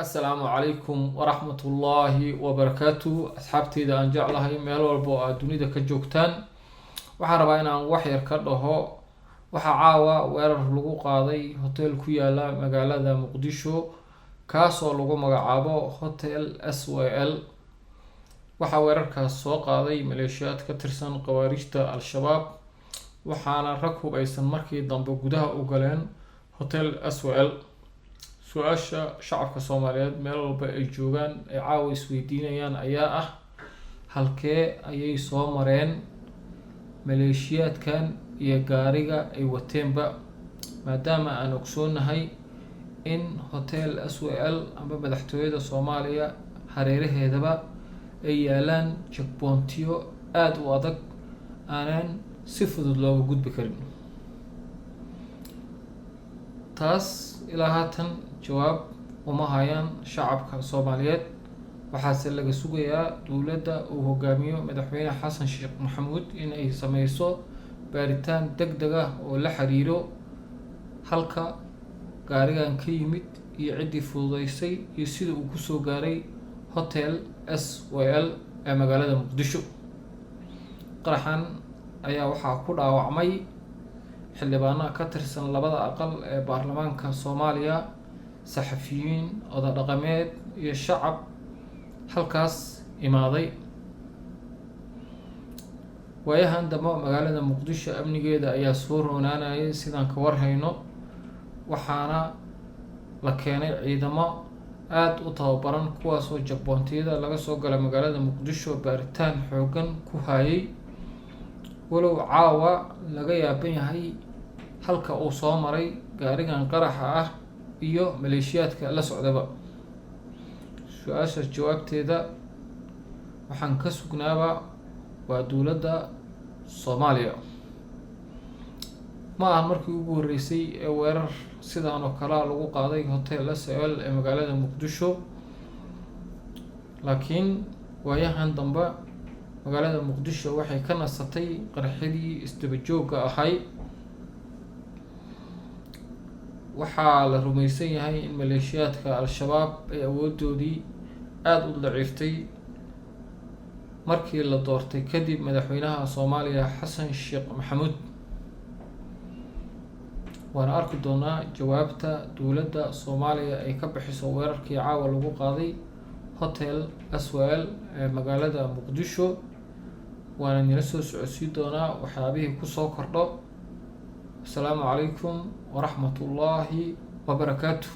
Assalaamu calaykum waraxmatullaahi wabarakaatuh. Asxaabteyda aan jeclahay, meel walba oo aad dunida ka joogtaan, waxaan rabaa inaan wax yar ka dhaho. Waxaa caawa weerar lagu qaaday hotel ku yaala magaalada Muqdisho, kaasoo lagu magacaabo Hotel SYL. Waxaa weerarkaas soo qaaday maleeshiyaad ka tirsan khawaarijta Al-Shabaab, waxaana rag hubeysan markii dambe gudaha u galeen Hotel SYL. Su-aasha shacabka Soomaaliyeed meel walba ay joogaan ay caawa isweydiinayaan ayaa ah: halkee ayay soo mareen maleeshiyaadkan iyo gaariga ay wateenba, maadaama aan ogsoonahay in Hotel SYL amba madaxtooyada Soomaaliya hareeraheedaba ay yaalaan checkpointiyo aada u adag, aanan si fudud looga gudbi karin? Taas ilaa haatan jawaab uma hayaan shacabka Soomaaliyeed. Waxaase laga sugayaa dowladda uu hogaamiyo Madaxweyne Xasan Sheekh Maxamuud in ay sameyso baaritaan deg deg ah oo la xiriiro halka gaarigan ka yimid iyo ciddii fududeysay iyo sida uu kusoo gaaray Hotel SYL ee magaalada Muqdisho. Qaraxan ayaa waxaa ku dhaawacmay xildhibaano ka tirsan labada aqal ee baarlamaanka Soomaaliya, saxafiyiin, oda dhaqameed iyo shacab halkaas imaaday. Waayahan dambe magaalada Muqdisho amnigeeda ayaa soo roonaanayay, sidaan ka warhayno, waxaana la keenay ciidamo aada u tababaran, kuwaasoo checkpointiyada laga soo gala magaalada Muqdisho baaritaan xoogan ku hayay, walow caawa laga yaaban yahay halka uu soo maray gaarigan qaraxa ah iyo maleeshiyaadka la socdaba. Su-aashaas jawaabteeda waxaan ka sugnaaba waa dowladda Soomaaliya. Ma ahan markii ugu horreysay ee weerar sidan oo kalea lagu qaaday Hotel SYL ee magaalada Muqdisho, laakiin waayahan dambe magaalada Muqdisho waxay ka nasatay qarxidii isdaba joogga ahay. Waxaa la rumaysan yahay in maleeshiyaadka Al-Shabaab ay awoodoodii aada u daciiftay markii la doortay kadib madaxweynaha Soomaaliya Xasan Sheekh Maxamuud. Waana arki doonaa jawaabta dowladda Soomaaliya ay ka bixiso weerarkii caawa lagu qaaday Hotel SYL ee magaalada Muqdisho, waana nila soo socodsiin doonaa waxyaabihii kusoo kordho. Asalaamu calaykum waraxmatullaahi wabarakaatu.